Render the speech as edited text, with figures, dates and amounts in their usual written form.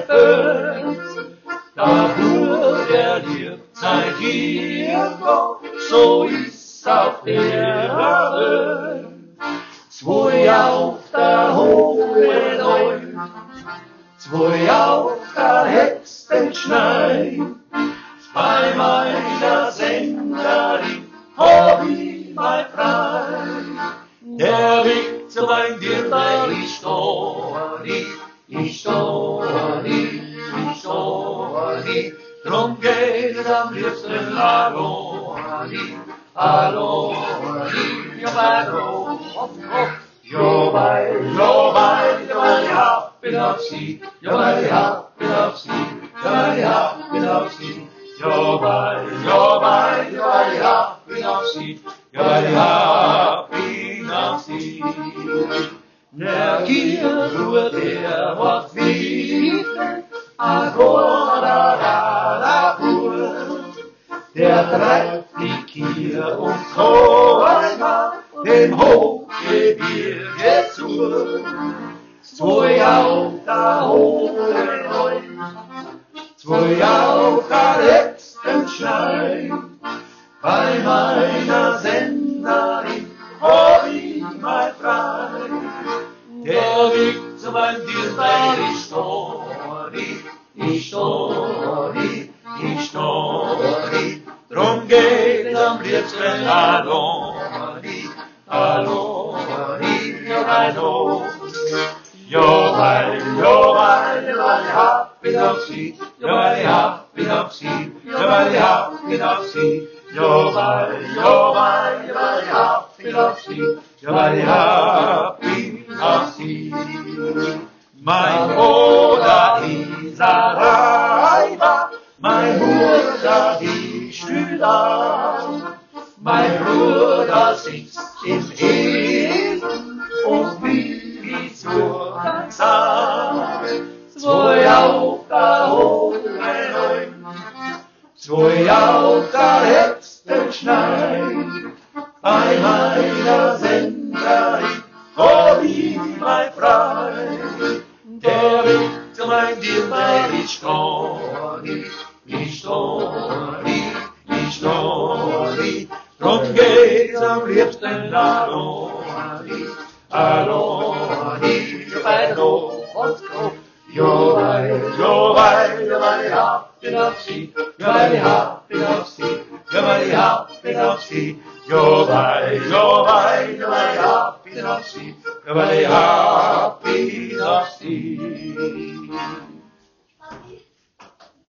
Fels. Da wo der lebt seit hier Gott, so ist auf der Welt. Zwei auf der hohen Alm, zwei auf der höchsten Schnei. Bei meiner Senderin hab ich mein Frei. Der Weg zu mein Dirndl, ich steh nicht, ich steh nicht, ich steh nicht. Drum geht es am liebsten allein, allein, ja, bei hopp, hopp. Jo, bei, jo, bei, jo, bei, ja, bin auf sie, jo, bei, ja, bin auf sie, jo, bei, ja, bin auf sie. Jo, bei, jo, bei, jo, bei, ja, bin auf sie, jo, bei, ja, bin auf sie. Der Kirche, der was wieder, agora, da, da, der treibt die Kier und Koina dem Hochgebirge zu. Zwei auf der hohen Alm, zwei auf der letzten Schnei. Bei meiner Senderin hab ich mein Frei. Der Weg zu meinem Dirndl, ich steh nicht, ich steh nicht, ich steh nicht. Drum geht es am liebsten allein, allein, ja, allein. Jo, weil, jo, weil, weil, ja, bin auf sie, jo, weil, ja, bin auf sie, jo, weil, ja, bin auf sie, jo, weil, jo, weil, weil, ja, bin auf sie, jo, weil, ja, bin auf sie. Mein Bruder ist ein Reiber, mein Bruder die Stühler, mein Bruder sitzt im Himmel und will zur Zeit. Zwei auf der hohen Alm, zwei auf der höchsten Schnei. Bei meiner Senderin hab ich mein Frei. Der Weg zu mein Dirndl, ich steh nicht, ich steh nicht, ich steh nicht. Drum geht's am liebsten allein, allein, bei und Kopf. Jo, weil, jo, weil, jo, weil, ja, bin auf sie, jo, weil, ja, bin auf sie, jo, weil, ja, bin auf sie, jo, weil, jo, weil, jo, weil, ja, bin auf sie, jo, weil, ja, bin auf sie.